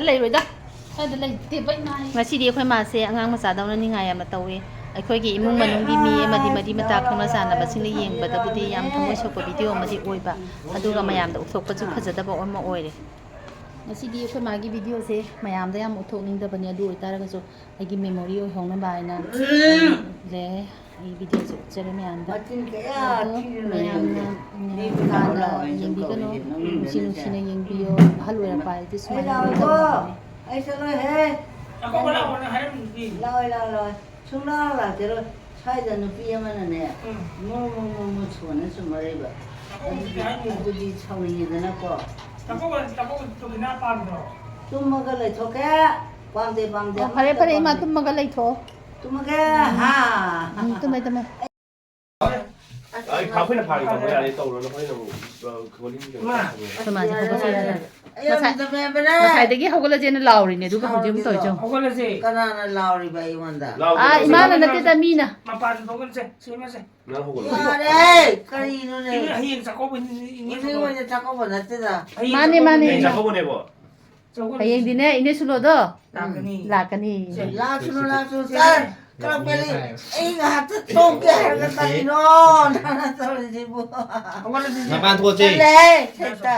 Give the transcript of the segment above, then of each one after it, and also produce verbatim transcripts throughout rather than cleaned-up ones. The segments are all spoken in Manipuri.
ꯂꯩꯔꯣꯏꯗ꯫ ꯁ꯭ꯋꯥꯏꯗ ꯂꯩꯇꯦꯕ, ꯏꯃꯥ꯫ ꯉꯁꯤꯗꯤ ꯑꯩꯈꯣꯏ ꯃꯥꯁꯦ ꯑꯉꯥꯡ ꯃꯆꯥꯗꯧꯅ ꯅꯤꯡꯉꯥꯏ ꯌꯥꯝꯅ ꯇꯧꯋꯦ꯫ ꯑꯩꯈꯣꯏꯒꯤ ꯏꯃꯨꯡ ꯃꯅꯨꯡꯒꯤ ꯃꯤ ꯑꯃꯗꯤ ꯃꯔꯤ ꯃꯇꯥ ꯈꯪꯅ ꯆꯥꯟꯅꯕꯁꯤꯡꯅ ꯌꯦꯡꯕꯗꯕꯨꯗꯤ ꯌꯥꯝ ꯊꯃꯣꯏ ꯁꯣꯛꯄ ꯚꯤꯗꯤꯑꯣ ꯑꯃꯗꯤ ꯑꯣꯏꯕ, ꯑꯗꯨꯒ ꯃꯌꯥꯝꯗ ꯎꯠꯊꯣꯛꯄꯁꯨ ꯐꯖꯗꯕ ꯑꯃ ꯑꯣꯏꯔꯦ꯫ ꯉꯁꯤꯗꯤ ꯑꯩꯈꯣꯏ ꯃꯥꯒꯤ ꯚꯤꯗꯤꯑꯣꯁꯦ ꯃꯌꯥꯝꯗ ꯌꯥꯝ ꯎꯠꯊꯣꯛꯅꯤꯡꯗꯕꯅꯤ, ꯑꯗꯨ ꯑꯣꯏꯇꯥꯔꯒꯁꯨ ꯑꯩꯒꯤ ꯃꯦꯃꯣꯔꯤ ꯑꯣꯏꯍꯧꯅꯕ ꯍꯥꯏꯅ ꯂꯦ꯫ ꯑꯩ ꯚꯤꯗꯤꯑꯣꯁꯦ ꯎꯠꯆꯔꯦ ꯃꯌꯥꯝꯗ꯫ ꯃꯆꯤꯟ ꯀꯌꯥ ꯑꯗꯣ ꯊꯤꯔꯤꯅꯣ ꯃꯌꯥꯝꯅ, ꯌꯦꯡꯉꯨ꯫ ꯃꯤ ꯃꯌꯥꯝꯅ ꯃꯆꯥ ꯂꯥꯛꯑꯣ ꯍꯥꯏꯅ ꯌꯦꯡꯕꯤꯒꯅꯨ, ꯇꯧꯔꯤꯁꯦ, ꯅꯨꯡꯁꯤ ꯅꯣꯛꯅꯤꯡꯗꯅ ꯅꯨꯡꯁꯤꯅ ꯌꯦꯡꯕꯤꯌꯣ꯫ ꯑꯍꯜ ꯑꯣꯏꯔꯛꯄ ꯍꯥꯏꯗꯤ ꯑꯩ ꯁꯨꯃꯥꯏꯅ ꯂꯥꯛꯑꯣꯏꯀꯣ꯫ ꯇꯧꯒꯗꯕꯅꯤ꯫ ꯑꯩ ꯆꯠꯂꯣꯏꯍꯦ꯫ ꯆꯥꯛꯀꯧꯕ ꯂꯥꯛꯑꯣꯅ ꯍꯥꯏꯔꯝꯃꯤꯗꯨꯗꯤ꯫ ꯂꯥꯛꯑꯣꯏ, ꯂꯥꯛꯑꯣꯏ, ꯂꯥꯛꯑꯣꯏ꯫ ꯁꯨꯡꯂꯥꯛ ꯂꯥꯛꯇꯦꯔꯣꯏ꯫ ꯁ꯭ꯋꯥꯏꯗ ꯅꯨꯄꯤ ꯑꯃꯅꯅꯦ, ꯎꯝ꯫ ꯃꯨ ꯃꯨ ꯃꯨ ꯃꯨ ꯁꯣꯟꯅ ꯁꯨꯝ ꯃꯔꯩꯕ꯫ ꯆꯥꯛꯀꯧꯕꯗꯨꯗꯤ ꯍꯥꯏꯅꯨ꯫ ꯑꯗꯨꯗꯤ ꯁꯥꯎꯅꯤꯡꯉꯦꯗꯅꯀꯣ꯫ ꯆꯥꯛꯀꯧꯕ, ꯆꯥꯛꯀꯧꯕꯗꯨ ꯇꯣꯀꯤꯅꯥ ꯄꯥꯝꯗ꯭ꯔꯣ? ꯇꯨꯝꯃꯒ ꯂꯩꯊꯣꯛꯀꯦ꯫ ꯄꯥꯝꯗꯦ, ꯄꯥꯝꯗꯦ, ꯑꯣ, ꯐꯔꯦ, ꯑꯃꯠꯇ ꯐꯔꯦ, ꯏꯃꯥ ꯄꯥꯝꯗꯦ꯫ ꯇꯨꯝꯃꯒ ꯂꯩꯊꯣꯛꯑꯣ꯫ ꯇꯨꯝꯃꯒꯦ, ꯎꯝ꯫ ꯍꯥ꯫ ꯎꯝ, ꯇꯨꯝꯃꯦ, ꯇꯨꯝꯃꯦ꯫ ꯑꯩ ꯐꯥ-, ꯑꯩꯈꯣꯏꯅ ꯐꯥꯒꯦ ꯇꯧꯕ ꯌꯥꯔꯦ, ꯇꯧꯔꯣꯅ ꯍꯣꯔꯦꯟ ꯑꯃꯨꯛ, ꯑ, ꯋꯥꯔꯤ ꯑꯃꯨꯛ ꯏꯃꯥ꯫ ꯁꯥꯟꯅꯁꯦ꯫ ꯑꯩꯈꯣꯏ ꯃꯥꯁꯦ ꯍꯧꯒꯠꯄ ꯌꯥꯔꯦ꯫ ꯉꯁꯥꯏ-, ꯑꯩ ꯌꯥꯝ ꯉꯁꯥꯏ-, ꯅꯨꯡꯉꯥꯏꯕꯅꯦ꯫ ꯉꯁꯥꯏꯗꯒꯤ ꯍꯧꯒꯠꯂꯁꯦꯅ ꯂꯥꯎꯔꯤꯅꯦ, ꯑꯗꯨꯒ ꯍꯧꯖꯤꯛ ꯑꯃꯨꯛ ꯁꯥꯎꯔꯤꯗꯣ꯫ ꯇꯧꯔꯤꯁꯦ ꯌꯦꯡꯉꯣ꯫ ꯍꯧꯒꯠꯂꯁꯦ꯫ ꯀꯅꯥꯅ ꯂꯥꯎꯔꯤꯕ ꯑꯩꯉꯣꯟꯗ? ꯂꯥꯎ-, ꯑꯥ, ꯂꯥꯎ-, ꯏꯃꯥꯅ ꯂꯥꯎ-, ꯅꯠꯇꯦꯗ, ꯃꯤꯅ꯫ ꯃꯄꯥꯟ ꯊꯣꯛꯍꯜꯂꯁꯦ, ꯁꯦꯝꯃꯁꯦ꯫ ꯅꯪ ꯍꯧꯒꯠꯂꯣ꯫ ꯌꯥꯔꯦ, ꯀꯔꯤꯅꯣꯅꯦ? ꯏꯃꯥ, ꯍꯌꯦꯡ ꯆꯥꯛꯀꯧꯕꯅꯤ, ꯏꯅꯦ ꯍꯌꯦꯡ ꯁꯣꯂꯣ꯫ ꯑꯣꯏꯅ ꯆꯥꯛꯀꯧꯕ ꯅꯠꯇꯦꯗ꯫ ꯍꯌꯦꯡ ꯃꯥꯅꯦ, ꯆꯥꯛꯀꯧꯕꯅꯤ꯫ ꯃꯥꯅꯦ꯫ ꯍꯌꯦꯡ ꯆꯥꯛꯀꯧꯕꯅꯦꯕꯣ꯫ ꯆꯥꯛꯀꯧꯕꯅꯤ꯫ ꯍꯌꯦꯡꯗꯤꯅꯦ, ꯏꯅꯦ ꯁꯨꯂꯣꯗꯣ ꯂꯥꯛꯀꯅꯤ꯫ ꯂꯥꯛꯀꯅꯤ꯫ ꯁꯦ, ꯂꯥꯛꯁꯅꯨ, ꯂꯥꯛꯁꯅꯨ, ꯁꯦ꯫ ꯆꯠ, ꯀꯔꯝ ꯄꯦꯜꯂꯤ? ꯑꯩ ꯉꯥꯏꯍꯥꯛꯇ ꯇꯣꯛꯀꯦ ꯍꯥꯏꯔꯒ ꯀꯔꯤꯅꯣ ꯅꯪꯅ ꯇꯧꯔꯤꯁꯤꯕꯨ? ꯍꯧꯒꯠꯂꯁꯤ, ꯁꯦ꯫ ꯃꯄꯥꯟ ꯊꯣꯛꯑꯁꯤ꯫ ꯇꯜꯂꯦ, ꯍꯦꯛꯇ꯫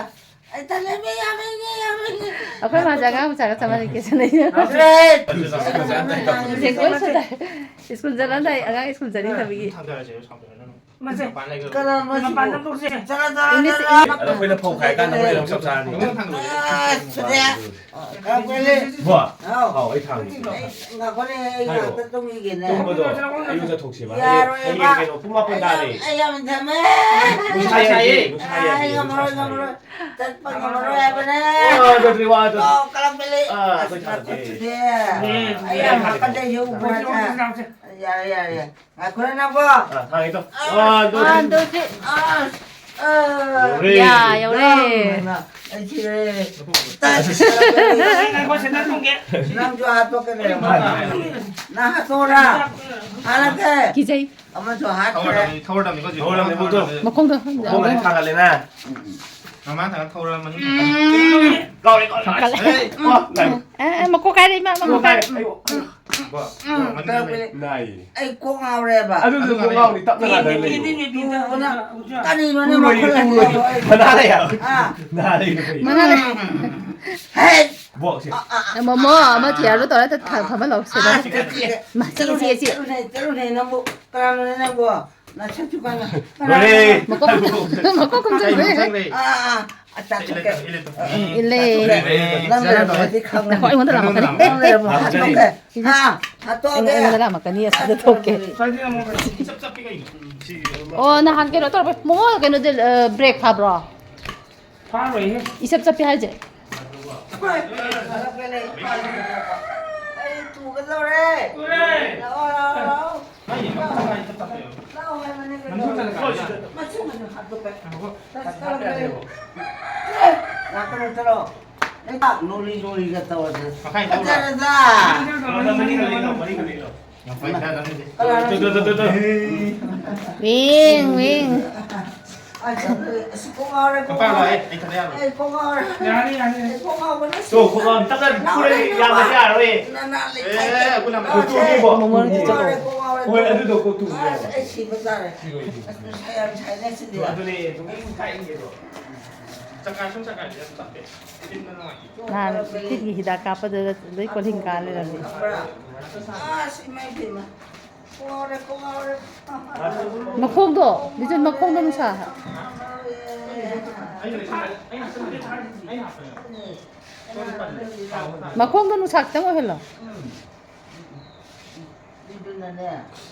ꯑꯩ ꯇꯜꯂꯦ, ꯃꯤ ꯌꯥꯝꯃꯦ, ꯃꯤ ꯌꯥꯝꯃꯦ, ꯃꯤ꯫ ꯑꯩꯈꯣꯏ ꯃꯥꯁꯦ ꯑꯉꯥꯡ ꯃꯆꯥꯒ ꯆꯞ ꯃꯥꯟꯅꯩ, ꯀꯦꯁꯟꯅꯩꯁꯦ꯫ ꯇꯜꯂꯦ꯫ ꯁꯦ, ꯀꯣꯏ ꯁꯣꯗꯥ-, ꯁ꯭ꯀꯨꯜ ꯆꯠꯂꯝꯗꯥꯏ ꯑꯉꯥꯡ ꯁ꯭ꯀꯨꯜ ꯆꯠꯅꯤꯡꯗꯕꯒꯤ꯫ ꯃꯁꯦ꯫ ꯀꯅꯥꯅꯣ ꯃꯁꯤꯕꯨ? ꯃꯄꯥꯟ ꯊꯣꯛꯁꯦ꯫ ꯆꯠꯂꯣ, ꯆꯠꯂꯣ, ꯏꯪꯂꯤꯁ, ꯆꯠꯂꯣ꯫ ꯏꯪꯂꯤꯁ꯫ ꯑꯗꯣ ꯑꯩꯈꯣꯏꯅ ꯐꯧ ꯈꯥꯏ ꯀꯥꯟꯗ ꯍꯣꯔꯦꯟ ꯑꯃꯨꯛ ꯆꯞ ꯆꯥꯔꯅꯤ꯫ ꯑꯁ, ꯁꯤꯗꯤ꯫ ꯑ, ꯀꯔꯝ ꯀꯔꯤ? ꯕꯣ꯫ ꯍꯥꯎ꯫ ꯍꯥꯎ, ꯑꯩ ꯊꯥꯡꯒꯦ꯫ ꯑꯩ ꯉꯥꯏꯈꯣꯅꯦ, ꯑꯩ ꯍꯥꯏꯔꯣ꯫ ꯉꯥꯛꯇ ꯇꯨꯝꯈꯤꯒꯦꯅꯦ꯫ ꯇꯨꯝꯕꯗꯣ ꯑꯌꯨꯛ ꯆꯠꯊꯣꯛꯁꯦꯕ꯫ ꯌꯥꯔꯣꯏꯕ꯫ ꯍꯌꯦꯡ, ꯍꯌꯦꯡ ꯀꯩꯅꯣ ꯄꯨꯡ ꯃꯥꯄꯟ ꯑꯩ ꯇꯥꯔꯦ꯫ ꯌꯥꯝ, ꯑꯩ ꯌꯥꯝ ꯊꯝꯃꯦ꯫ ꯅꯨꯡꯁꯥ ꯌꯥꯏꯌꯦ, ꯅꯨꯡꯁꯥ ꯑꯩ ꯌꯥꯏꯌꯦ, ꯉꯝꯃꯔꯣꯏ, ꯅꯨꯡꯁꯥ ꯉꯝꯃꯔꯣꯏ꯫ ꯁꯥꯏꯌꯦ꯫ ꯆꯠꯄ ꯉꯝꯃꯔꯣꯏ ꯍꯥꯏꯕꯅꯦ꯫ ꯑ, ꯑꯗꯨꯗꯤ ꯋꯥ, ꯑꯗꯨꯗꯤ꯫ ꯑꯣ, ꯀꯔꯝ ꯀꯔꯤ? ꯑ, ꯑꯩꯈꯣꯏ ꯑꯁ, ꯊꯥꯡꯒꯦ꯫ ꯅꯈꯨꯠꯁꯤꯗꯤ꯫ ꯎꯝ꯫ ꯑꯩ ꯌꯥꯝ ꯍꯥꯀꯠꯆꯩ, ꯎꯕ꯭ꯔꯥ? ꯌꯥꯔꯦ, ꯌꯥꯔꯦ꯫ ꯉꯥꯏꯈꯣ, ꯅꯪꯕꯣ꯫ ꯑ, ꯊꯥꯡꯒꯦ ꯇꯧ꯫ ꯑ, ꯑꯗꯨ꯫ ꯑ, ꯑꯗꯨꯗꯤ꯫ ꯑ, ꯑ꯫ ꯌꯧꯔꯦ꯫ ꯌꯥ, ꯌꯧꯔꯦ꯫ ꯅꯪ, ꯑꯩ ꯁꯤꯔꯦ꯫ ꯉꯥꯏꯈꯣ, ꯁꯦꯟꯗꯜ ꯇꯣꯡꯒꯦ꯫ ꯅꯪꯁꯨ ꯍꯥꯠꯇꯣꯛꯀꯦ ꯂꯩꯔꯝꯃꯣ꯫ ꯅꯪ ꯍꯥꯠꯇꯣꯛꯑꯣꯔꯥ? ꯍꯥꯠꯂꯒꯦ꯫ ꯀꯤꯖꯩ꯫ ꯑꯃꯁꯨ ꯍꯥꯠꯈ꯭ꯔꯦ꯫ ꯊꯧꯔꯗꯕꯅꯤ, ꯊꯧꯔꯗꯕꯅꯤꯀꯣ ꯍꯧꯖꯤꯛ꯫ ꯊꯧꯔꯗꯕꯅꯤ, ꯊꯧꯔꯗꯕꯅꯤ꯫ ꯃꯈꯣꯡꯗꯣ ꯃꯈꯣꯡꯗꯣ ꯊꯥꯡꯒꯠꯂꯦꯅ꯫ ꯃꯃꯥꯡ ꯊꯪꯒ ꯊꯧꯔ ꯃꯅꯤꯡ ꯊꯪꯒ꯫ ꯀꯥꯎꯔꯦ, ꯀꯥꯎꯔꯦ꯫ ꯊꯣꯛꯀꯠꯂꯦ꯫ ꯑꯦ, ꯑꯦ, ꯃꯀꯣꯛ ꯀꯥꯏꯔꯦ, ꯏꯃꯥ, ꯃꯀꯣꯛ ꯀꯥꯏꯔꯦ꯫ ꯕꯣ, ꯕꯣ, ꯃꯅꯤꯡ ꯊꯪꯒ ꯂꯩ꯫ ꯅꯥꯏ꯫ ꯑꯩ ꯀꯣꯛ ꯉꯥꯎꯔꯦꯕ꯫ ꯑꯗꯨ, ꯑꯗꯨ ꯀꯣꯛ ꯉꯥꯎꯅꯤ, ꯇꯞꯅ ꯉꯥꯡꯗꯅ ꯂꯩꯌꯣ꯫ ꯇꯨꯕꯅ ꯀꯔꯤꯅꯣꯅꯦ ꯇꯨꯔꯣꯏ, ꯃꯈꯣꯟ ꯇꯨꯔꯣꯏ꯫ ꯑꯁꯤ? ꯃꯅꯥ ꯂꯩ ꯍꯥꯏꯕ꯫ ꯑꯥ꯫ ꯅꯥ ꯂꯩ ꯅꯈꯣꯏ꯫ ꯃꯅꯥ ꯂꯩ꯫ ꯍꯦ! ꯕꯣꯛꯁꯦ꯫ ꯑ, ꯑ, ꯑ, ꯃꯣꯃꯣ ꯑꯃ ꯊꯤꯔꯨ ꯇꯧꯔ ꯊ-, ꯊ-, ꯊꯝꯍꯜꯂꯣ ꯁꯤꯗ꯫ ꯑꯥ, ꯁꯤ ꯀꯠꯇꯦ꯫ ꯃꯥ, ꯁꯤ, ꯁꯤ, ꯁꯤ꯫ ꯆꯠꯂꯨꯅꯦ, ꯆꯠꯂꯨꯅꯦ, ꯅꯪꯕꯨ ꯀꯅꯥꯅꯣꯅꯦ ꯅꯪꯕꯨ? ꯅꯁꯛꯁꯨ ꯀꯥꯟꯅ-, ꯂꯣꯏꯔꯦ꯫ ꯀꯅꯥꯅꯣꯅꯦ? ꯃꯀꯣꯛ, ꯃꯀꯣꯛ ꯀꯨꯝꯖꯟꯈ꯭ꯔꯦ꯫ ꯆꯪꯈ꯭ꯔꯦ꯫ ꯑꯥ, ꯑꯥ, ꯑꯥ, ꯆꯥꯊꯣꯛꯀꯦ꯫ ꯏꯂꯦ, ꯏꯂꯦ꯫ ꯎꯝ, ꯏꯂꯦ꯫ ꯆꯥꯊꯣꯛꯀꯦ꯫ ꯏꯂꯦ꯫ ꯅꯪ ꯂꯩꯔꯝꯃꯣ, ꯑꯩꯗꯤ ꯈꯪꯉꯦ꯫ ꯅꯈꯣ ꯑꯩꯉꯣꯟꯗ ꯂꯥꯛꯀꯅꯤ꯫ ꯅꯪ ꯂꯩꯔꯝꯃꯣ, ꯍꯥꯠꯇꯣꯛꯀꯦ꯫ ꯍꯥ, ꯍꯥꯠꯇꯣꯛꯑꯒꯦ꯫ ꯑꯩꯉꯣꯟꯗ ꯂꯥꯛꯀꯅꯤ, ꯑꯁꯤꯗ ꯊꯣꯛꯀꯦ꯫ ꯏꯆꯞ ꯆꯞꯄꯤ ꯀꯩꯅꯣ? ꯁꯤ ꯑꯣ, ꯅꯍꯥꯟ ꯀꯩꯅꯣ ꯇꯧꯔꯕ, ꯃꯉꯣꯟ ꯀꯩꯅꯣꯗꯤ, ꯑ, ꯕ꯭ꯔꯦꯛ ꯐꯥꯕ꯭ꯔꯣ? ꯐꯥꯔꯣꯏꯍꯦ꯫ ꯏꯆꯞ ꯆꯞꯄꯤ ꯍꯥꯏꯁꯦ? ꯍꯣꯏ, ꯐꯔꯛꯄꯅꯦ꯫ ꯑꯩ ꯇꯨꯒꯗꯧꯔꯦ꯫ ꯇꯨꯔꯦ꯫ ꯂꯥꯛꯑꯣ, ꯂꯥꯛꯑꯣ, ꯂꯥꯛꯑꯣ꯫ ꯃꯥꯏ ꯃꯈꯥ ꯃꯈꯥ ꯏꯆꯞ ꯆꯞꯄꯦꯕ꯫ ꯂꯥꯛꯑꯣ ꯍꯥꯏꯕꯅꯦ ꯃꯅꯨꯡ ꯀꯩꯅꯣ꯫ ꯆꯪꯉꯛꯑꯣ ꯁꯤꯗ꯫ ꯃꯆꯨ ꯃꯆꯨ ꯍꯥꯞꯇꯣꯛꯀꯦ꯫ ꯉꯥꯏꯈꯣꯀꯣ꯫ ꯇꯁ ꯀꯂꯝꯗ ꯂꯩꯌꯣ꯫ ꯂꯥꯛꯀꯅꯨ ꯆꯠꯂꯣ꯫ ꯅꯣꯂꯤ ꯅꯣꯂꯤꯒ ꯇꯧꯔꯗꯅ꯫ ꯃꯈꯥꯏ ꯇꯧꯔꯣ꯫ ꯐꯖꯔꯗ꯭ꯔꯥ? ꯃꯅꯤꯡ ꯈꯜꯂꯤꯅꯣ, ꯃꯅꯤꯡ ꯈꯜꯂꯤꯅꯣ꯫ ꯌꯥꯝ ꯐꯩ, ꯇꯥ, ꯇꯥ, ꯇꯥ꯫ Two, two, two, two, two. Wing, wing. ꯑꯁ, ꯑꯁ, ꯀꯣꯛ ꯉꯥꯎꯔꯦ, ꯀꯣꯛ ꯃꯄꯥ ꯂꯥꯛꯑꯦ, ꯉꯥꯎꯔꯦ꯫ ꯑꯩ ꯊꯥꯗ ꯌꯥꯔꯣꯏ꯫ ꯑꯩ ꯀꯣꯛ ꯉꯥꯎꯔꯦ꯫ ꯌꯥꯅꯤ, ꯌꯥꯅꯤ꯫ ꯑꯩ ꯀꯣꯛ ꯉꯥꯎꯕꯅ ꯇꯨ, ꯁꯤꯔꯦ꯫ ꯈꯣꯡ ꯇꯞꯅ ꯂꯥꯛꯑꯣ, ꯐꯨꯔꯗꯤ ꯂꯥꯛꯑꯣ꯫ ꯌꯥꯝꯅꯗꯤ ꯌꯥꯔꯣꯏꯌꯦ꯫ ꯅꯅꯥ ꯂꯩ ꯑꯦ, ꯈꯥꯏꯗꯦ꯫ ꯑꯩꯈꯣꯏ ꯂꯝ ꯂꯥꯛꯑꯣ, ꯀꯣꯛ ꯇꯨꯒꯤꯕꯣ꯫ ꯁꯤꯔꯦ꯫ ꯀꯣꯛ ꯉꯥꯎꯔꯦ, ꯀꯣꯛ ꯍꯣꯏ, ꯉꯥꯎꯔꯦ꯫ ꯑꯗꯨꯗꯣ ꯀꯣꯛ ꯇꯨꯒꯤꯕꯣ꯫ ꯑꯁ, ꯑꯩ ꯁꯤꯕ ꯇꯥꯔꯦ꯫ ꯁꯤꯔꯣꯏ, ꯁꯤꯔꯣꯏ꯫ ꯑꯁ, ꯅꯨꯡꯁꯥ ꯌꯥꯝ ꯁꯥꯏꯅꯦ ꯁꯤꯗꯤ꯫ ꯇꯨ, ꯑꯗꯨꯅꯦ, ꯑꯗꯨꯝ ꯀꯥꯏ ꯏꯪꯒꯦꯗꯣ꯫ ꯆꯀꯥ ꯁꯨꯝ ꯆꯀꯥꯁꯦ ꯌꯥꯝ ꯇꯞꯄꯦ꯫ ꯅꯍꯥꯟ ꯇꯤꯟꯒꯤ ꯍꯤꯗꯥꯛ ꯀꯥꯞꯄꯗꯨꯗ ꯂꯣꯏ ꯀꯣꯜꯍꯤꯡ ꯀꯥ ꯂꯩꯔꯝꯃꯦ꯫ ꯑꯁ, ꯏꯃꯥ ꯏꯕꯦꯝꯃ꯫ ꯀꯣꯛ ꯉꯥꯎꯔꯦ, ꯀꯣꯛ ꯉꯥꯎꯔꯦ꯫ ꯃꯈꯣꯡꯗꯣ, ꯕꯤꯖꯨꯟ, ꯃꯈꯣꯡꯗꯣ ꯅꯨꯡꯁꯥ꯫ ꯃꯈꯣꯡꯗꯣ ꯅꯨꯡꯁꯥ ꯈꯤꯇꯪ ꯑꯣꯏꯍꯜꯂꯣ꯫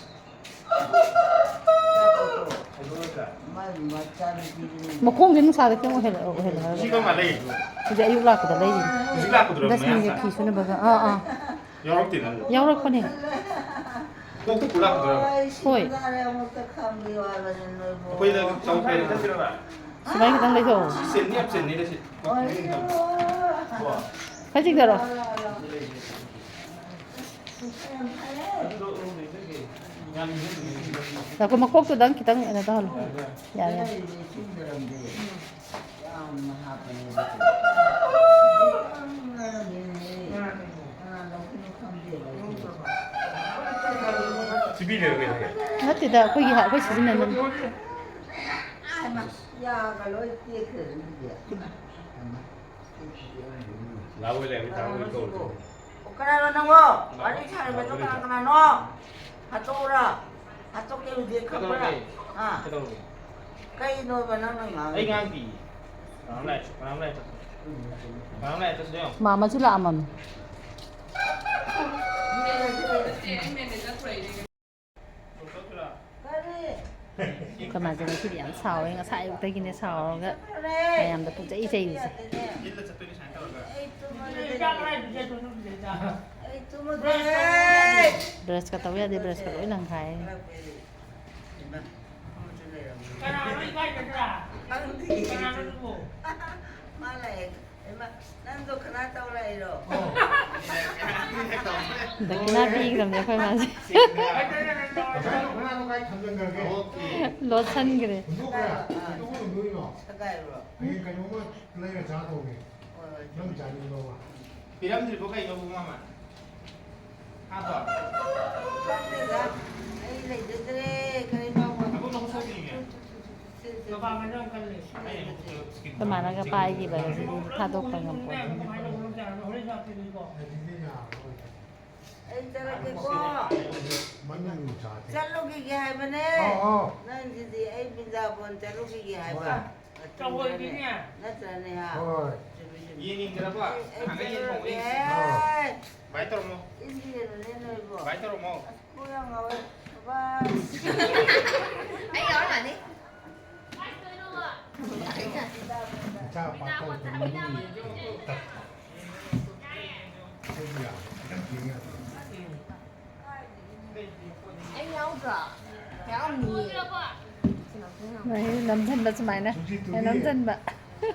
ꯃꯥꯏ ꯃꯆꯥꯅꯨꯄꯤꯗꯨꯅ ꯃꯈꯣꯡꯁꯦ ꯅꯨꯡꯁꯥꯗ ꯈꯤꯇꯪ ꯑꯣꯏꯍꯜꯂꯣ, ꯑꯣꯏꯍꯜꯂꯣ ꯍꯥꯏꯕ꯫ ꯁꯤ ꯀꯔꯝ ꯀꯥꯟ ꯂꯩ? ꯍꯧꯖꯤꯛ ꯑꯌꯨꯛ ꯂꯥꯛꯄꯗ ꯂꯩꯔꯤꯅꯦ꯫ ꯍꯧꯖꯤꯛ ꯂꯥꯛꯄꯗꯨꯔꯣ ꯗꯁꯃꯤꯒꯤ ꯃꯌꯥꯝꯅ? ꯐꯤ ꯁꯨꯅꯕꯒ꯫ ꯑꯥ, ꯑꯥ꯫ ꯌꯥꯎꯔꯛꯇꯦ ꯅꯪ? ꯌꯥꯎꯔꯛꯄꯅꯦ꯫ ꯀꯣꯛꯇ ꯄꯨ ꯂꯥꯛꯄꯗꯨꯔꯕ? ꯍꯣꯏ꯫ ꯑꯩꯈꯣꯏꯗ ꯆꯧ ꯀꯩ ꯆꯠꯁꯤꯔꯕ? ꯁꯨꯃꯥꯏꯅ ꯈꯤꯇꯪ ꯂꯩꯊꯧ꯫ ꯁꯤ ꯆꯦꯟꯗꯤ ꯌꯥꯝ ꯆꯦꯟꯅꯤꯗ ꯁꯤ꯫ ꯈꯔ ꯆꯤꯡꯊꯔꯣ꯫ ꯉꯥꯏꯈꯣ, ꯃꯀꯣꯛꯇꯨꯗꯪ ꯈꯤꯇꯪ ꯀꯩꯅꯣ ꯇꯧꯍꯜꯂꯣ꯫ ꯌꯥꯔꯦ, ꯌꯥꯔꯦ꯫ ꯌꯥꯝꯅ ꯍꯥꯞꯄꯅꯦ꯫ ꯀꯅꯥ ꯂꯧꯗꯣꯏꯅꯣ ꯈꯪꯗꯦꯕ ꯑꯩꯗꯤ꯫ ꯁꯤꯕꯤꯗꯦꯔꯣ ꯀꯩꯅꯣ? ꯅꯠꯇꯦꯗ, ꯑꯩꯈꯣꯏꯒꯤ ꯑꯩꯈꯣꯏ ꯁꯤꯖꯤꯟꯅꯅꯕꯅꯤ꯫ ꯍꯩꯃꯥ, ꯌꯥꯒ ꯂꯣꯏ ꯇꯦꯛꯈ꯭ꯔꯦ ꯑꯗꯨꯗꯤ꯫ ꯂꯥꯎ ꯂꯩꯔꯝꯃꯤ ꯇꯥꯃꯣ ꯀꯧꯔꯦ꯫ ꯑꯣ, ꯀꯅꯥꯅꯣ ꯅꯪꯕꯣ? ꯋꯥꯔꯤ ꯁꯥꯔꯤꯕꯗꯣ ꯀꯅꯥ ꯀꯅꯥꯅꯣ? ꯍꯥꯠꯇꯣꯛꯎꯔ? ꯍꯥꯠꯇꯣꯛꯀꯦ ꯍꯧꯖꯤꯛ ꯈꯪꯕ꯭ꯔꯥ? ꯀꯩꯗꯧꯔꯒꯦ? ꯑꯥ? ꯀꯩꯗꯧꯔꯒꯦ? ꯀꯩꯅꯣꯕ ꯅꯪꯅ ꯑꯩ ꯉꯥꯡꯉꯤꯗꯣ? ꯉꯥꯡꯗꯤꯌꯦ꯫ ꯀꯅꯥꯝ ꯂꯥꯛꯑꯦ, ꯀꯅꯥꯝ ꯂꯥꯛꯑꯦ꯫ ꯀꯅꯥꯝ ꯂꯥꯛꯑꯦ, ꯆꯠꯁꯤ ꯂꯥꯎ꯫ ꯃꯥꯝꯃꯁꯨ ꯂꯥꯛꯑꯝꯃꯝꯅꯤ꯫ ꯀꯔꯤ? ꯑꯩꯈꯣꯏ ꯃꯥꯁꯦ ꯉꯁꯤꯗꯤ ꯌꯥꯝ ꯁꯥꯎꯋꯦ꯫ ꯉꯁꯥꯏ ꯑꯌꯨꯛꯇꯒꯤꯅꯦ ꯁꯥꯎꯔꯒ ꯃꯌꯥꯝꯗ ꯄꯨꯡꯆꯩ ꯆꯩꯔꯤꯁꯦ꯫ ꯑꯩ ꯇꯨꯝꯃꯒꯦ꯫ ꯑꯩ ꯇꯨꯝꯃꯒꯦ꯫ ꯕ꯭ꯔꯁꯀ ꯇꯧ ꯌꯥꯗꯦ, ꯕ꯭ꯔꯁꯀ ꯂꯣꯏ ꯂꯪꯈꯥꯏ꯫ ꯍꯩꯃꯥ, ꯑꯃꯁꯨ ꯂꯩꯔꯝꯃꯦ꯫ ꯀꯅꯥꯅꯣ ꯏꯀꯥꯏꯒꯗ꯭ꯔꯥ? ꯈꯪꯗꯦ꯫ ꯀꯅꯥꯅꯣ ꯑꯗꯨꯕꯨ? ꯃꯥ ꯂꯥꯛꯑꯦ꯫ ꯍꯩꯃꯥ, ꯅꯪꯗꯣ ꯈꯅꯥ ꯇꯧ ꯂꯥꯛꯏꯔꯣ? ꯗꯈꯤꯅꯥ ꯄꯤꯈ꯭ꯔꯕꯅꯦ ꯑꯩꯈꯣꯏ ꯃꯥꯁꯦ꯫ ꯀꯩꯗꯧꯔꯒꯦ ꯅꯪꯗꯣ? ꯉꯁꯥꯏ ꯈꯅꯥꯗꯣ ꯀꯥꯏ ꯊꯝꯖꯤꯟꯈ꯭ꯔꯒꯦ? ꯂꯣꯠꯁꯟꯈ꯭ꯔꯦ꯫ ꯍꯨꯟꯗꯣꯛꯈ꯭ꯔꯦ? ꯍꯨꯟꯗꯣꯛꯈ꯭ꯔꯣ, ꯍꯨꯟꯗꯣꯛꯏꯅꯣ? ꯁꯒꯥꯏꯕ꯭ꯔꯣ? ꯍꯌꯦꯡ ꯀꯩꯅꯣꯝꯃ ꯂꯩꯔ ꯆꯥꯗꯧꯅꯦ꯫ ꯍꯣꯏ, ꯍꯣꯏ, ꯅꯪ ꯆꯨꯝꯃꯤ꯫ ꯆꯥꯅꯤꯡꯕ ꯑꯃ꯫ ꯄꯤꯔꯝꯗ꯭ꯔꯤꯕꯣ ꯀꯩꯅꯣ ꯄꯨꯡ ꯑꯃ? ꯍꯥꯞꯄꯣ꯫ ꯈꯪꯗꯦꯗ, ꯑꯩ ꯂꯩꯖꯗ꯭ꯔꯦ, ꯀꯔꯤ ꯐꯥꯎꯕ꯫ ꯑꯕꯨꯡ ꯅꯪ ꯁꯣꯏꯗ꯭ꯔꯤꯅꯦ꯫ ꯃꯄꯥꯡꯒꯜꯗꯤ ꯌꯥꯝ ꯀꯜꯂꯦ꯫ ꯑꯩ ꯑꯃꯨꯛ ꯁ꯭ꯀꯤꯟ ꯑꯩꯈꯣꯏ ꯃꯥꯅꯒ ꯄꯥꯏꯈꯤꯕ ꯉꯁꯤꯗꯤ ꯊꯥꯗꯣꯛꯄ ꯉꯝꯄꯣꯠ꯫ ꯀꯃꯥꯏꯅ ꯇꯧꯕꯅꯣ ꯍꯣꯔꯦꯟ ꯂꯥꯛꯄꯤꯔꯣꯀꯣ꯫ ꯑꯩ ꯆꯠꯂꯒꯦꯀꯣ꯫ ꯃꯅꯨꯡ ꯆꯥꯗꯦ꯫ ꯆꯠꯂꯨꯈꯤꯒꯦ ꯍꯥꯏꯕꯅꯦ꯫ ꯑꯧ, ꯑꯧ꯫ ꯅꯪꯁꯤꯗꯤ ꯑꯩ ꯕ꯭ꯔꯤꯟꯗꯥꯕꯣꯟ ꯆꯠꯂꯨꯈꯤꯒꯦ ꯍꯥꯏꯕ꯫ ꯍꯣꯏ꯫ ꯅꯠꯇ꯭ꯔꯅꯦ, ꯍꯥ? ꯍꯣꯏ꯫ ꯆꯨꯝꯃꯤ, ꯆꯨꯝꯃꯤ꯫ ꯌꯦꯡꯅꯤꯡꯗ꯭ꯔꯕ? ꯑꯩ, ꯑꯩ ꯊꯥꯡꯒꯠ ꯌꯦꯡ ꯆꯠꯂꯨꯔꯒꯦ꯫ ꯊꯣꯛꯏꯁꯦ꯫ ꯚꯥꯏ ꯇꯧꯔꯝꯃꯣ꯫ ꯏꯟꯗꯤꯌꯥꯅꯅꯦ ꯅꯣꯏꯕꯣ꯫ ꯚꯥꯏ ꯇꯧꯔꯝꯃꯣ꯫ ꯑꯁ, ꯀꯣꯛ ꯌꯥꯝ ꯉꯥꯎꯋꯦ꯫ ꯕꯕꯥ꯫ ꯑꯩ ꯌꯥꯎꯔꯝꯃꯅꯤ꯫ ꯏꯆꯥ ꯄꯥꯈꯪ ꯃꯅꯨꯡꯒꯤ ꯇꯠꯄ꯫ ꯑꯩꯈꯣꯏꯒꯤ ꯌꯥꯝ ꯈꯤꯇꯪ ꯌꯦꯡ ꯌꯥꯗꯦ꯫ ꯑꯩ ꯌꯥꯎꯗ꯭ꯔꯣ? ꯌꯥꯎꯔꯝꯅꯤꯌꯦ꯫ ꯅꯝꯁꯤꯟꯕ ꯁꯨꯃꯥꯏꯅ꯫ ꯅꯝꯁꯤꯟꯕ꯫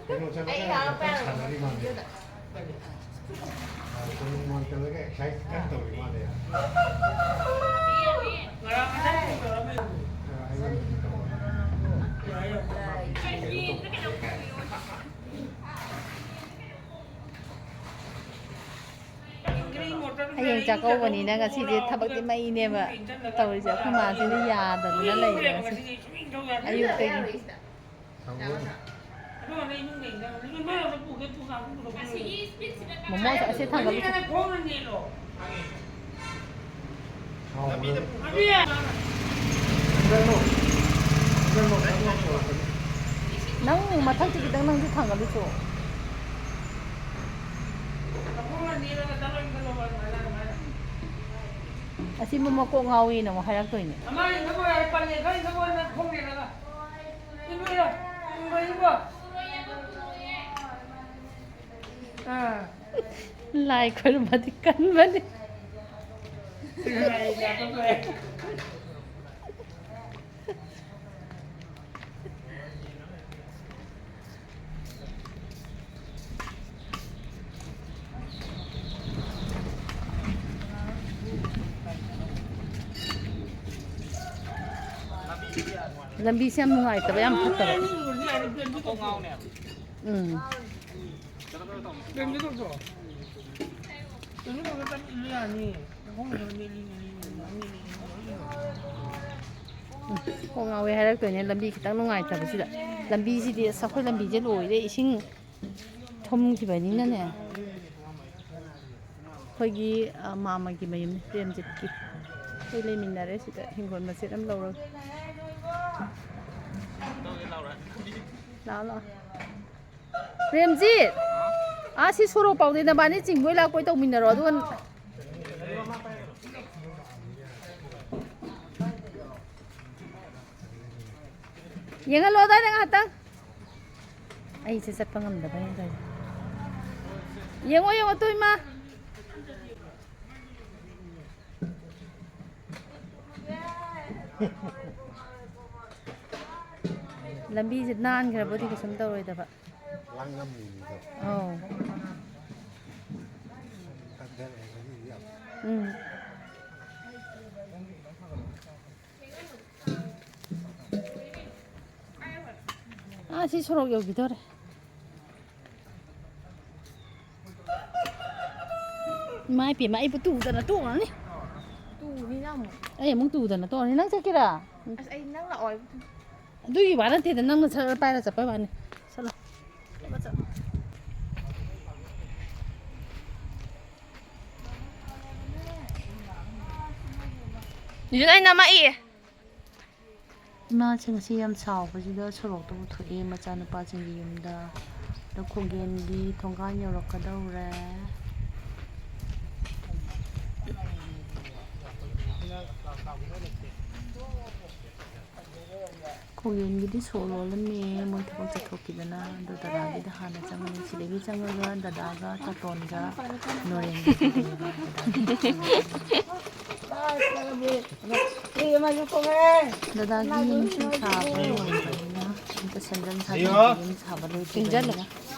ꯀꯩꯅꯣ ꯆꯠꯂꯒ ꯑꯩ ꯌꯥꯎꯔꯝꯕ ꯈꯔ ꯁꯥꯟꯅꯔꯤ ꯃꯥꯜꯂꯦ꯫ ꯌꯥꯎꯔꯝꯅꯤꯌꯦ꯫ ꯀꯣꯅꯨꯡ ꯃꯥꯡ ꯆꯠꯂꯒ ꯑꯦꯛꯁꯔꯁꯥꯏꯁ ꯈꯔ ꯇꯧꯔꯤ ꯃꯥꯜꯂꯦ꯫ ꯉꯔꯥꯡ ꯉꯁꯥꯏ ꯇꯧꯔꯝꯃꯦ꯫ ꯑꯩꯉꯣꯟꯗꯗꯤ ꯇꯧꯔꯝꯃꯦ꯫ ꯌꯥꯏ, ꯌꯥꯏ꯫ ꯍꯌꯦꯡ ꯆꯥꯛꯀꯧꯕꯅꯤꯅ ꯉꯁꯤꯁꯦ ꯊꯕꯛꯇꯤ ꯃꯩꯅꯦꯕ ꯇꯧꯔꯤꯁꯦ꯫ ꯑꯩꯈꯣꯏ ꯃꯥꯁꯤꯅ ꯌꯥꯗꯗꯅ ꯂꯩꯔꯦ ꯉꯁꯤ ꯑꯌꯨꯛꯇꯒꯤ꯫ ꯃꯣꯃꯣꯁꯦ ꯑꯁꯤ ꯊꯥꯡꯒꯠꯂꯨꯁꯦ꯫ ꯅꯪ ꯃꯊꯛꯇ ꯈꯤꯇꯪ ꯅꯪꯁꯨ ꯊꯥꯡꯒꯠꯂꯨꯆꯣ꯫ ꯑꯁꯤ ꯃꯃ ꯀꯣꯛ ꯉꯥꯎꯏꯅ ꯑꯃꯨꯛ ꯍꯥꯏꯔꯛꯇꯣꯏꯅꯦ꯫ ꯑꯥ꯫ ꯂꯥꯏ ꯈꯨꯔꯨꯝꯕꯗꯤ ꯀꯟꯕꯅꯤ꯫ ꯂꯝꯕꯤꯁꯦ ꯌꯥꯝ ꯅꯨꯡꯉꯥꯏꯇꯕ, ꯌꯥꯝ ꯐꯠꯇꯕ꯫ ꯎꯝ꯫ ꯀꯣꯛ ꯉꯥꯎꯋꯦ ꯍꯥꯏꯔꯛꯇꯣꯏꯅꯦ ꯂꯝꯕꯤ ꯈꯤꯇꯪ ꯅꯨꯡꯉꯥꯏꯇꯕꯁꯤꯗ꯫ ꯂꯝꯕꯤꯁꯤꯗꯤ ꯑꯁ ꯑꯩꯈꯣꯏ ꯂꯝꯕꯤꯁꯦ ꯂꯣꯏꯔꯦ ꯏꯁꯤꯡ ꯊꯨꯝꯈꯤꯕꯅꯤꯅꯅꯦ꯫ ꯑꯩꯈꯣꯏꯒꯤ ꯑ, ꯃꯥꯃꯒꯤ ꯃꯌꯨꯝꯅꯤ ꯄ꯭ꯔꯦꯝꯖꯤꯠꯀꯤ꯫ ꯑꯩꯈꯣꯏ ꯂꯩꯃꯤꯟꯅꯔꯦ ꯁꯤꯗ ꯍꯤꯡꯒꯣꯜ ꯃꯆꯦꯠ ꯑꯃ ꯂꯧꯔꯒ꯫ ꯂꯥꯛꯑꯣ ꯂꯥꯛꯑꯣ꯫ ꯄ꯭ꯔꯦꯝꯖꯤꯠ! ꯑꯥ ꯁꯤ ꯁꯣꯔꯣꯛ ꯄꯥꯎꯗꯩ ꯅꯕꯥꯅꯤ ꯆꯤꯡꯕꯣꯏ ꯂꯥꯛꯄꯣꯏ ꯇꯧꯃꯤꯟꯅꯔꯣ ꯑꯗꯨꯒ꯫ ꯌꯦꯡꯍꯜꯂꯣ ꯑꯗꯥꯏꯗ ꯉꯥꯏꯍꯥꯛꯇꯪ꯫ ꯑꯩꯁꯦ ꯆꯠꯄ ꯉꯝꯗꯕꯩꯅꯦ ꯇꯧꯔꯤꯁꯦ꯫ ꯌꯦꯡꯉꯣ ꯌꯦꯡꯉꯣ ꯇꯨ ꯏꯃꯥ꯫ ꯂꯝꯕꯤꯁꯦ ꯅꯥꯟꯈ꯭ꯔꯕꯨꯗꯤ ꯀꯩꯁꯨꯝ ꯇꯧꯔꯣꯏꯗꯕ꯫ ꯂꯥꯡꯉꯝꯃꯤꯅꯤꯗꯣ꯫ ꯑꯧ꯫ ꯀꯟꯊꯔꯛꯑꯦ ꯉꯁꯤꯗꯤ ꯌꯥꯝ꯫ ꯎꯝ꯫ ꯑꯥ ꯁꯤ ꯁꯣꯔꯣꯛ ꯌꯧꯈꯤꯗꯧꯔꯦ꯫ ꯏꯃꯥ ꯏꯄꯦꯝꯃ, ꯑꯩꯕꯨ ꯇꯨꯗꯅ ꯇꯣꯛꯑꯅꯤ꯫ ꯇꯨꯅꯤ ꯅꯪ ꯑꯃꯨꯛ꯫ ꯑꯩ ꯑꯃꯨꯛ ꯇꯨꯗꯅ ꯇꯣꯛꯑꯅꯤ꯫ ꯅꯪ ꯆꯠꯀꯦꯔꯥ? ꯑꯁ, ꯑꯩ ꯅꯪ ꯂꯥꯛꯑꯣ ꯍꯥꯏꯕ꯫ ꯑꯗꯨꯒꯤ ꯋꯥ ꯅꯠꯇꯦꯗ, ꯅꯪꯅ ꯁꯠ ꯄꯥꯏꯔ ꯆꯠꯄꯩ ꯋꯥꯅꯤ꯫ ꯆꯠꯂꯣ꯫ ꯆꯠꯂꯣ, ꯆꯠꯂꯣ꯫ ꯌꯨꯖꯤꯟ, ꯑꯩ ꯅꯝꯃꯛꯏꯌꯦ꯫ ꯏꯃꯥꯁꯦ ꯉꯁꯤ ꯌꯥꯝ ꯁꯥꯎꯕꯁꯤꯗ ꯁꯣꯔꯣꯛꯇ ꯄꯨꯊꯣꯛꯑꯦ ꯃꯆꯥꯅꯨꯄꯥꯁꯤꯡꯒꯤ ꯌꯨꯝꯗ꯫ ꯑꯗꯣ ꯈꯣꯡꯒꯦꯟꯒꯤ ꯊꯣꯡꯒꯥꯟ ꯌꯧꯔꯛꯀꯗꯧꯔꯦ꯫ ꯈꯣꯡꯒꯦꯟꯒꯤꯗꯤ ꯁꯣ ꯂꯣꯜꯂꯝꯃꯦ, ꯃꯣꯏ ꯊꯕꯛ ꯆꯠꯊꯣꯛꯈꯤꯗꯅ꯫ ꯑꯗꯣ ꯗꯗꯥꯒꯤꯗ ꯍꯥꯟꯅ ꯆꯪꯉꯅꯤ꯫ ꯁꯤꯗꯒꯤ ꯆꯪꯉꯒ ꯗꯗꯥꯒ ꯆꯇꯣꯟꯒ ꯅꯣꯔꯦꯟꯒ ꯆꯪꯗꯣꯏꯅꯦꯕ꯫ ꯗꯗꯥꯒꯤ ꯌꯨꯝꯁꯨ ꯁꯥꯕ ꯂꯣꯏꯕꯅꯤꯅ, ꯑꯝꯇ ꯁꯦꯝꯖꯤꯟ ꯁꯥꯖꯤꯟ, ꯌꯨꯝ ꯁꯥꯕ ꯂꯣꯏꯗ꯭ꯔꯤꯕꯅꯤꯅ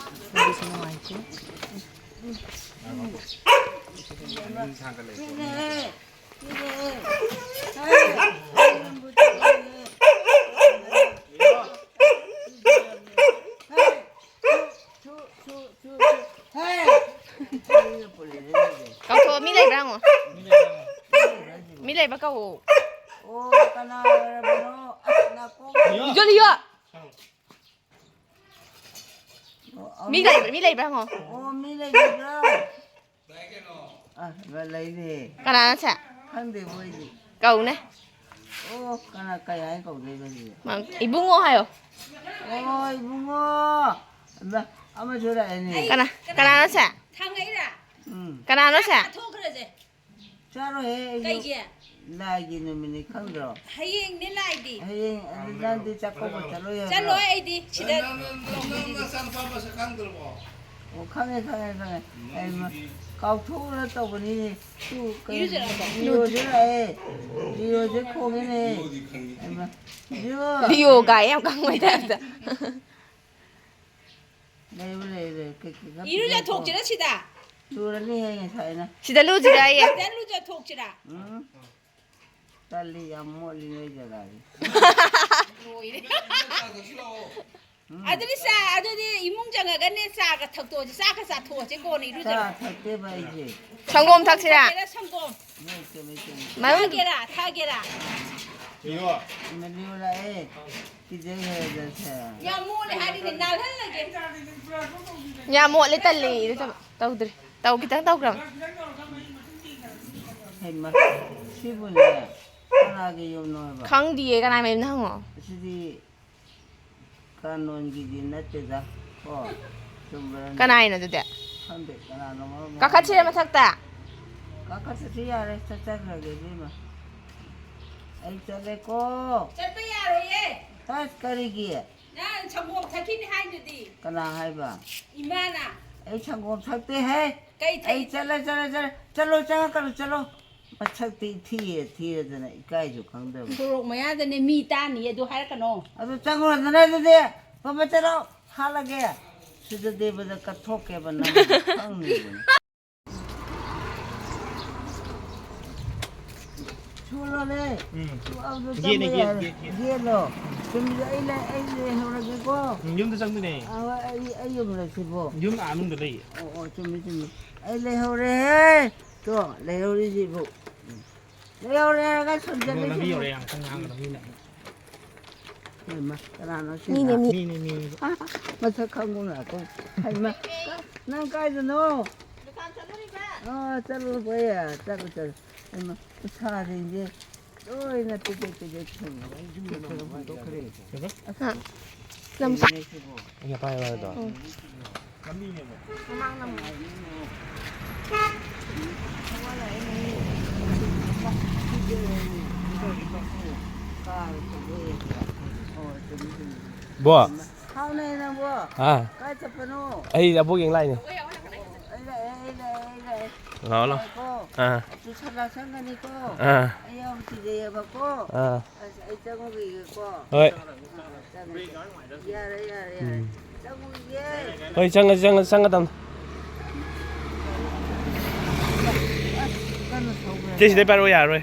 ꯃꯣꯏꯒꯤꯁꯨ ꯅꯨꯡꯉꯥꯏꯇꯦ꯫ ꯀꯧꯊꯣꯛꯑꯣ, ꯃꯤ ꯂꯩꯕ꯭ꯔꯥ ꯍꯪꯉꯣ꯫ ꯃꯤ ꯂꯩꯕ꯭ꯔꯥ ꯀꯧꯑꯣ꯫ ꯑꯣ, ꯀꯅꯥ ꯑꯣꯏꯔꯕꯅꯣ? ꯑꯁ, ꯅꯥꯀꯣꯡ ꯏꯖꯣꯂꯤꯌꯣ꯫ ꯑꯣ, ꯃꯤ ꯑꯃꯨꯛ ꯂꯩꯕ꯭ꯔꯥ? ꯃꯤ ꯂꯩꯕ꯭ꯔꯥ ꯍꯪꯉꯣ꯫ ꯑꯣ, ꯃꯤ ꯂꯩꯕ꯭ꯔꯥ? ꯑ, ꯂꯩꯅꯦ꯫ ꯀꯅꯥꯅꯣ ꯁꯦ? ꯈꯪꯗꯦ ꯃꯣꯏꯗꯤ꯫ ꯀꯧꯅꯦ꯫ ꯑꯣ, ꯀꯅꯥ, ꯀꯩ ꯍꯥꯏ ꯀꯧꯗꯣꯏꯕ ꯑꯗꯨꯗꯤ? ꯃꯥ-, ꯏꯕꯨꯡꯉꯣ ꯍꯥꯏꯌꯣ꯫ ꯑꯣ, ꯏꯕꯨꯡꯉꯣ꯫ ꯑꯃ, ꯑꯃꯁꯨ ꯂꯥꯛꯑꯦꯅꯦ꯫ ꯀꯅꯥ, ꯀꯅꯥꯅꯣ ꯁꯦ? ꯊꯥꯡꯉꯛꯏꯔꯥ? ꯎꯝ꯫ ꯀꯅꯥꯅꯣ ꯁꯦ? ꯆꯥꯊꯣꯛꯈ꯭ꯔꯁꯦ꯫ ꯆꯥꯔꯣꯏꯍꯦ, ꯑꯩꯁꯨ ꯀꯩꯒꯤ? ꯂꯥꯏꯒꯤ ꯅꯨꯃꯤꯠꯅꯤ ꯈꯪꯗ꯭ꯔꯣ? ꯍꯌꯦꯡꯅꯦ ꯂꯥꯏꯗꯤ꯫ ꯍꯌꯦꯡ ꯑꯗꯨ ꯅꯪꯗꯤ ꯆꯥꯛꯀꯧꯕ ꯆꯠꯂꯣꯏ ꯍꯥꯏꯕ꯭ꯔꯣ? ꯆꯠꯂꯣꯏ ꯑꯩꯗꯤ ꯁꯤꯗ꯫ ꯅꯪ, ꯅꯪ, ꯅꯪ ꯅꯆꯥꯅꯨꯄꯥ ꯃꯁꯛ ꯈꯪꯗ꯭ꯔꯕꯣ? ꯑꯣ, ꯈꯪꯉꯦ, ꯈꯪꯉꯦ, ꯈꯪꯉꯦ꯫ ꯑꯩ ꯃ-, ꯅꯪꯒꯤꯗꯤ꯫ ꯀꯥꯎꯊꯣꯛꯎꯔ ꯇꯧꯕꯅꯤꯅꯦ꯫ ꯇꯨ, ꯀꯩ, ꯏꯔꯨꯖꯔꯕꯣ? ꯂꯤꯑꯣꯁꯦ ꯂꯥꯛꯑꯦ꯫ ꯂꯤꯑꯣꯁꯦ ꯈꯣꯡꯉꯤꯅꯦ꯫ ꯂꯤꯑꯣꯗꯤ ꯈꯪꯉꯤ꯫ ꯑꯩ ꯃ-, ꯂꯤꯑꯣ꯫ ꯂꯤꯑꯣ ꯀꯥꯏ ꯌꯥꯝ ꯈꯪꯕꯩ ꯇꯥꯏꯞꯇ꯫ ꯂꯩꯌꯨ, ꯂꯩꯌꯨ, ꯂꯩꯌꯨ꯫ ꯀꯩ, ꯀꯩ ꯈꯔ ꯏꯔꯨꯖꯊꯣꯛꯁꯤꯔ ꯄꯤꯖꯧꯀꯣ꯫ ꯁꯤꯗ? ꯂꯨꯔꯅꯤ ꯍꯌꯦꯡ ꯉꯁꯥꯏꯅ꯫ ꯁꯤꯗ ꯂꯨꯁꯤꯔꯥꯌꯦ? ꯁꯤꯗ ꯂꯨꯖꯊꯣꯛꯁꯤꯔꯥ? ꯎꯝ꯫ ꯇꯜꯂꯤ, ꯌꯥꯝ ꯃꯣꯠꯂꯤ ꯅꯣꯏ ꯖꯒꯥꯁꯦ꯫ ꯂꯣꯏꯔꯦ꯫ ꯑꯗꯨꯗꯤ ꯆꯥ, ꯑꯗꯨꯗꯤ ꯏꯃꯨꯡ ꯆꯪꯉꯒꯅꯦ, ꯆꯥꯒ ꯊꯛꯇꯣꯛꯑꯁꯤ, ꯆꯥꯒ ꯆꯥꯊꯣꯛꯑꯁꯤ, ꯀꯣꯟꯅ ꯏꯔꯨꯖꯔꯣ꯫ ꯆꯥ ꯊꯛꯇꯦꯕ ꯑꯩꯁꯦ꯫ ꯁꯪꯒꯣꯝ ꯊꯛꯁꯤꯔꯥ? ꯊꯛꯀꯦꯔꯥ ꯁꯪꯒꯣꯝ? ꯃꯣꯏ ꯆꯨꯝꯃꯤ, ꯆꯨꯝꯃꯤ꯫ ꯃꯅꯨꯡ- ꯊꯛꯀꯦꯔꯥ, ꯊꯛꯀꯦꯔꯥ? ꯏꯃꯅꯨ ꯂꯥꯛꯑꯦ꯫ ꯀꯤꯖꯩ ꯍꯥꯏꯔꯗꯁꯦ꯫ ꯌꯥꯝ ꯃꯣꯠꯂꯦ ꯍꯥꯏꯔꯤꯅꯦ, ꯅꯥꯜꯍꯜꯂꯒꯦ꯫ ꯌꯥꯝ ꯃꯣꯠꯂꯦ, ꯇꯜꯂꯦ, ꯏꯔꯨꯖꯕ꯫ ꯇꯧꯗ꯭ꯔꯤ꯫ ꯇꯧ, ꯈꯤꯇꯪ ꯇꯧꯈ꯭ꯔꯕ꯫ ꯍꯩꯃ, ꯁꯤꯕꯨꯅꯦ, ꯀꯅꯥꯒꯤ ꯌꯨꯝꯅꯣ ꯍꯥꯏꯕ? ꯈꯪꯗꯤꯌꯦ, ꯀꯅꯥꯏ ꯃꯌꯨꯝꯅꯣ ꯍꯪꯉꯣ꯫ ꯑꯁꯤꯗꯤ ꯀꯥꯅꯣꯟꯒꯤꯗꯤ ꯅꯠꯇꯦꯗ꯫ ꯀꯣ? ꯆꯨꯝꯕ꯭ꯔꯅꯦ? ꯀꯅꯥꯏꯅꯣ ꯑꯗꯨꯗꯤ? ꯈꯪꯗꯦ, ꯀꯅꯥꯅꯣ ꯃꯔꯣꯟ ꯑꯃ ꯀꯥꯈꯠꯁꯤꯔ ꯍꯥꯏꯔꯦ꯫ ꯃꯊꯛꯇ? ꯀꯥꯈꯠꯇ꯭ꯔꯁꯨ ꯌꯥꯔꯦ, ꯆꯠꯆꯈ꯭ꯔꯒꯦ ꯏꯕꯦꯝꯃ꯫ ꯑꯩ ꯆꯠꯂꯦꯀꯣ꯫ ꯆꯠꯄ ꯌꯥꯔꯣꯏꯌꯦ꯫ ꯑꯁ, ꯀꯔꯤꯒꯤ? ꯅꯪ ꯁꯪꯒꯣꯝ ꯊꯛꯈꯤꯅꯤ ꯍꯥꯏꯗꯨꯗꯤ꯫ ꯀꯅꯥ ꯍꯥꯏꯕ? ꯏꯃꯥꯅ꯫ ꯑꯩ ꯁꯪꯒꯣꯝ ꯊꯛꯇꯦꯍꯦ꯫ ꯀꯩ ꯊꯛꯏ? ꯑꯩ ꯆꯠꯂꯦ, ꯆꯠꯂꯦ, ꯆꯠꯂꯦ꯫ ꯆꯠꯂꯣ, ꯆꯪꯉꯛꯀꯅꯨ, ꯆꯠꯂꯣ꯫ ꯃꯁꯛꯇꯤ ꯊꯤꯌꯦ, ꯊꯤꯔꯗꯅ ꯏꯀꯥꯏꯁꯨ ꯈꯪꯗꯕ꯫ ꯁꯣꯔꯣꯛ ꯃꯌꯥꯗꯅꯦ ꯃꯤ ꯇꯥꯅꯤ ꯑꯗꯨ ꯍꯥꯏꯔꯛꯀꯅꯣ꯫ ꯑꯗꯨ ꯆꯪꯉꯨꯔꯗꯅ ꯑꯗꯨꯗꯤ, ꯐꯕ ꯆꯠꯂꯣ, ꯍꯥꯠꯂꯒꯦ꯫ ꯁꯤꯗ ꯗꯦꯕꯗ ꯀꯠꯊꯣꯛꯀꯦꯕ ꯅꯪ ꯈꯪꯅꯤꯕꯅꯤ꯫ ꯁꯣꯜꯂꯣꯅꯦ꯫ ꯎꯝ꯫ ꯁꯣꯛꯑꯕꯗꯣ ꯌꯦꯠꯅꯦ, ꯆꯪꯕ ꯌꯦꯠ, ꯌꯥꯔꯦ꯫ ꯌꯦꯠ, ꯌꯦꯠ꯫ ꯌꯦꯠꯂꯣ꯫ ꯆꯨꯝꯃꯤꯗ ꯑꯩ ꯂꯩ-, ꯑꯩ ꯂꯩꯍꯧꯔꯒꯦꯀꯣ꯫ ꯎꯝ, ꯌꯨꯝꯗ ꯆꯪꯗꯣꯏꯅꯦ꯫ ꯑꯥ, ꯍꯣꯏ, ꯑꯩ, ꯑꯩ ꯌꯨꯝ ꯂꯩꯁꯤꯕꯣ꯫ ꯌꯨꯝ ꯑꯥ ꯃꯅꯨꯡꯗ ꯂꯩꯌꯦ꯫ ꯑꯣ, ꯑꯣ, ꯆꯨꯝꯃꯤ, ꯆꯨꯝꯃꯤ꯫ ꯑꯩ ꯂꯩꯍꯧꯔꯦꯍꯦ꯫ ꯇꯣ, ꯂꯩꯍꯧꯔꯤꯁꯤꯕꯨ꯫ ꯎꯝ꯫ ꯂꯩꯍꯧꯔꯦ ꯍꯥꯏꯔꯒ ꯁꯣꯝ ꯂꯝꯕꯤ ꯆꯠꯂꯁꯤꯕꯨ꯫ ꯌꯧꯔꯦ, ꯌꯥꯝ ꯀꯟꯅ ꯉꯥꯡꯒꯅꯨ, ꯃꯤꯅ꯫ ꯍꯩꯃꯥ, ꯀꯅꯥꯅꯣ ꯁꯤꯅ? ꯃꯤꯅꯦ, ꯃꯤ꯫ ꯃꯤꯅꯦ, ꯃꯤꯅꯦ꯫ ꯃꯁꯛ ꯈꯪꯕ ꯉꯥꯛꯇ꯫ ꯍꯩꯃꯥ, ꯅꯪ ꯀꯥꯏꯗꯅꯣ? ꯗꯨꯀꯥꯟ ꯆꯠꯂꯨꯔꯤꯕ꯫ ꯑꯥ, ꯆꯠꯂꯨꯕ ꯌꯥ-, ꯆꯠꯂꯨ, ꯆꯠꯂꯨ꯫ ꯍꯩꯃꯥ, ꯎꯁꯥꯁꯤꯡꯁꯦ ꯂꯣꯏꯅ ꯇꯤꯀꯦꯠ ꯇꯤꯀꯦꯠ ꯊꯨꯡꯉꯦ꯫ ꯀꯩꯕ? ꯑꯁ, ꯍꯥ? ꯂꯝ-, ꯀꯩꯅꯣꯅꯦ ꯁꯤꯕꯣ? ꯑꯩꯅ ꯄꯥꯏꯕ ꯍꯥꯏꯗꯣ꯫ ꯎꯝ꯫ ꯃꯃꯥꯡ ꯂꯝ꯫ ꯕꯣ꯫ ꯍꯥꯎꯅꯦ ꯅꯪꯕꯣ꯫ ꯑꯥ꯫ ꯀꯥꯏ ꯆꯠꯄꯅꯣ? ꯑꯩ ꯑꯕꯣꯛ ꯌꯦꯡ ꯂꯥꯛꯏꯅꯦ꯫ ꯑꯩ ꯂꯥꯛꯑꯦ, ꯑꯩ ꯂꯥꯛꯑꯦ, ꯑꯩ ꯂꯥꯛꯑꯦ꯫ ꯂꯥꯛꯑꯣ, ꯂꯥꯛꯑꯣ꯫ ꯂꯥꯛꯑꯦꯀꯣ꯫ ꯑꯥ꯫ ꯇꯨꯁꯟ ꯂꯥꯛꯁꯟꯒꯅꯤꯀꯣ꯫ ꯑꯥ꯫ ꯑꯩ ꯌꯥꯝ ꯀꯤꯖꯩꯌꯦꯕꯀꯣ꯫ ꯑꯥ꯫ ꯑꯁ, ꯑꯩ ꯆꯪꯉꯨꯈꯤꯒꯦꯀꯣ꯫ ꯍꯣꯏ꯫ ꯑꯥ, ꯆꯪꯉꯦ, ꯆꯪꯉꯦ꯫ ꯌꯥꯔꯦ, ꯌꯥꯔꯦ, ꯌꯥꯔꯦ꯫ ꯎꯝ꯫ ꯆꯪꯉꯨꯈꯤꯒꯦ꯫ ꯍꯣꯏ, ꯆꯪꯉꯁꯤ, ꯆꯪꯉꯁꯤ, ꯆꯪꯒꯗꯝꯅꯤ꯫ ꯑꯁ, ꯀꯟꯅ ꯊꯧꯕ ꯆꯦ, ꯁꯤꯗꯩ ꯌꯥꯗꯦ꯫ ꯄꯥꯏꯔꯛꯑꯣ, ꯌꯥꯔꯣꯏ꯫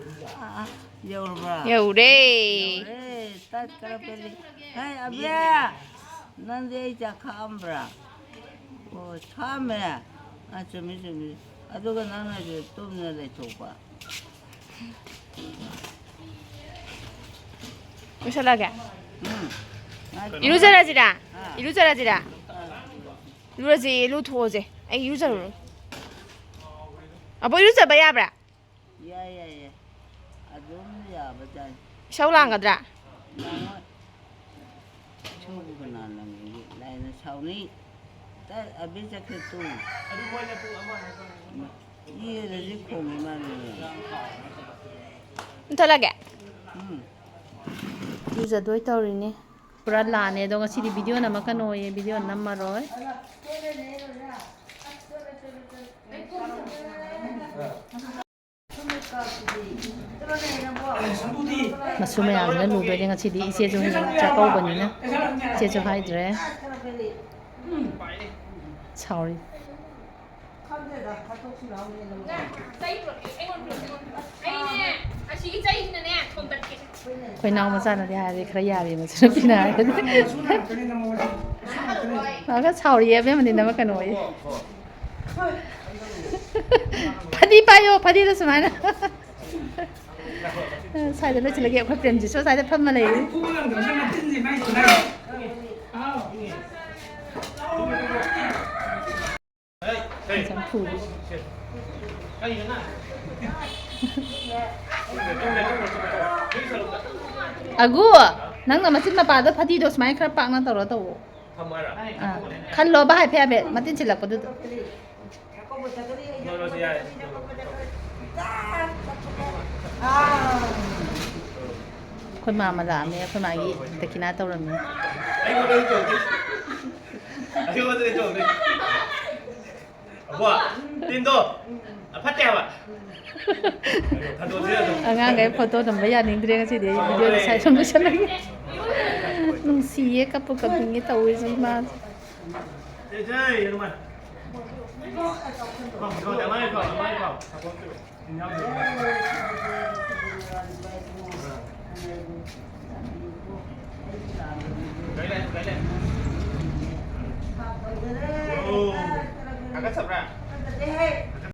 ꯑꯥ, ꯑꯥ, ꯌꯧꯔꯕ꯭ꯔꯥ? ꯌꯧꯔꯦ꯫ ꯌꯧꯔꯦ, ꯇꯠꯈ꯭ꯔ ꯄꯦꯜꯂꯤ꯫ ꯍꯦ, ꯑꯕꯦ, ꯅꯪꯗꯤ ꯑꯩ ꯆꯥꯛ ꯈꯥꯛꯑꯝꯕ꯭ꯔꯥ? ꯑꯣ, ꯁꯥꯝꯃꯦ꯫ ꯑꯥ, ꯆꯨꯝꯃꯤ, ꯆꯨꯝꯃꯤ꯫ ꯑꯗꯨꯒ ꯅꯪꯅꯁꯨ ꯇꯨꯝꯅ ꯂꯩꯊꯣꯛꯄ꯫ ꯂꯣꯏꯁꯜꯂꯒꯦ꯫ ꯎꯝ꯫ ꯏꯔꯨꯖꯔꯁꯤꯔꯥ? ꯏꯔꯨꯖꯔꯁꯤꯔꯥ? ꯂꯨꯔꯁꯦ, ꯂꯨꯊꯣꯛꯑꯁꯦ꯫ ꯑꯩ ꯏꯔꯨꯖꯔꯨꯔꯣ꯫ ꯑꯕꯣꯛ, ꯏꯔꯨꯖꯕ ꯌꯥꯕ꯭ꯔꯥ? ꯌꯥꯏ, ꯌꯥꯏ, ꯌꯥꯏ꯫ ꯑꯗꯨꯝ ꯌꯥꯕꯖꯥꯠꯅꯤ꯫ ꯏꯁꯧ ꯂꯥꯡꯒꯗ꯭ꯔꯥ? ꯂꯥꯡꯉꯣꯏ꯫ ꯏꯁꯧꯕꯨ ꯀꯅꯥ ꯂꯥꯡꯅꯤꯡꯒꯦ? ꯂꯥꯏꯅ ꯁꯥꯎꯅꯤ꯫ ꯇ-, ꯑꯕꯦ ꯆꯠꯈ꯭ꯔꯦ ꯇꯨ꯫ ꯏꯔꯗꯤ ꯈꯣꯡꯉꯤ ꯃꯥꯜꯂꯦ꯫ ꯃꯨꯊꯠꯂꯒꯦ꯫ ꯎꯝ꯫ ꯏꯔꯨꯖꯗꯣꯏ ꯇꯧꯔꯤꯅꯦ꯫ ꯄꯨꯔꯥ ꯂꯥꯟꯅꯦ꯫ ꯑꯗꯣ ꯉꯁꯤꯗꯤ ꯚꯤꯗꯤꯑꯣ ꯅꯝꯃꯛꯀꯅꯣꯌꯦ, ꯚꯤꯗꯤꯑꯣ ꯅꯝꯃꯔꯣꯏ꯫ ꯃꯁꯨ ꯃꯌꯥꯝꯁꯤꯅ ꯂꯨꯗꯣꯏꯅꯦ ꯉꯁꯤꯗꯤ꯫ ꯏꯆꯦꯁꯨ ꯍꯌꯦꯡ ꯆꯥꯛꯀꯧꯕꯅꯤꯅ ꯏꯆꯦꯁꯨ ꯍꯥꯏꯗ꯭ꯔꯦ꯫ ꯁꯥꯎꯔꯤ꯫ ꯑꯩꯅꯦ, ꯑꯁꯤꯒꯤ ꯆꯩꯁꯤꯅꯅꯦ ꯊꯣꯝꯗꯠꯀꯦ꯫ ꯑꯩꯈꯣꯏ ꯏꯅꯥꯎ ꯃꯆꯥꯅꯗꯤ ꯍꯥꯏꯔꯦ, ꯈꯔ ꯌꯥꯔꯦ ꯃꯆꯟꯅꯨꯄꯤꯅ ꯍꯥꯏꯔꯦ꯫ ꯃꯥꯒ ꯁꯥꯎꯔꯤ ꯑꯕꯦꯝꯃꯗꯤ ꯅꯃ ꯀꯩꯅꯣ ꯑꯣꯏꯌꯦ꯫ ꯐꯗꯤ ꯄꯥꯏꯌꯣ, ꯐꯗꯤꯗꯣ ꯁꯨꯃꯥꯏꯅ꯫ ꯁ꯭ꯋꯥꯏꯗ ꯂꯣꯏꯁꯤꯜꯂꯒꯦ, ꯑꯩꯈꯣꯏ ꯄ꯭ꯔꯦꯝꯖꯤꯠꯁꯨ ꯁ꯭ꯋꯥꯏꯗ ꯐꯝꯃ ꯂꯩꯔꯤ꯫ ꯆꯝꯐꯨ꯫ ꯑꯒꯨ, ꯅꯪꯅ ꯃꯆꯤꯟ ꯃꯄꯥꯗꯣ ꯐꯗꯤꯗꯣ ꯁꯨꯃꯥꯏꯅ ꯈꯔ ꯄꯥꯛꯅ ꯇꯧꯔ ꯇꯧꯋꯣ꯫ ꯑꯥ, ꯈꯜꯂꯣꯕ ꯍꯥꯏꯐꯦꯠ ꯍꯥꯏꯐꯦꯠ ꯃꯇꯤꯟ ꯁꯤꯜꯂꯛꯄꯗꯨꯗ꯫ ꯑꯩꯈꯣꯏ ꯃꯥꯃ ꯂꯥꯛꯑꯝꯃꯦ, ꯑꯩꯈꯣꯏ ꯃꯥꯒꯤ ꯗꯈꯤꯅꯥ ꯇꯧꯔꯝꯃꯦ꯫ ꯑꯕꯣ, ꯇꯤꯟꯗꯣ ꯐꯠꯇꯦ ꯍꯥꯏꯕ꯫ ꯑꯉꯥꯡꯈꯩ ꯐꯣꯇꯣ ꯅꯝꯕ ꯌꯥꯅꯤꯡꯗ꯭ꯔꯦ ꯉꯁꯤꯗꯤ꯫ ꯑꯩ ꯚꯤꯗꯤꯑꯣ ꯉꯁꯥꯏ ꯁꯨꯝ ꯂꯣꯏꯁꯜꯂꯒꯦ꯫ ꯅꯨꯡꯁꯤꯌꯦ, ꯀꯞꯄꯨ ꯀꯞꯅꯤꯡꯉꯦ ꯇꯧꯔꯤꯁꯦ ꯏꯃꯥꯁꯦ꯫ ꯑꯣ, ꯊꯥꯒꯠꯆꯕ꯭ꯔꯥ? ꯊꯥꯒꯠꯆꯗꯦꯍꯦ꯫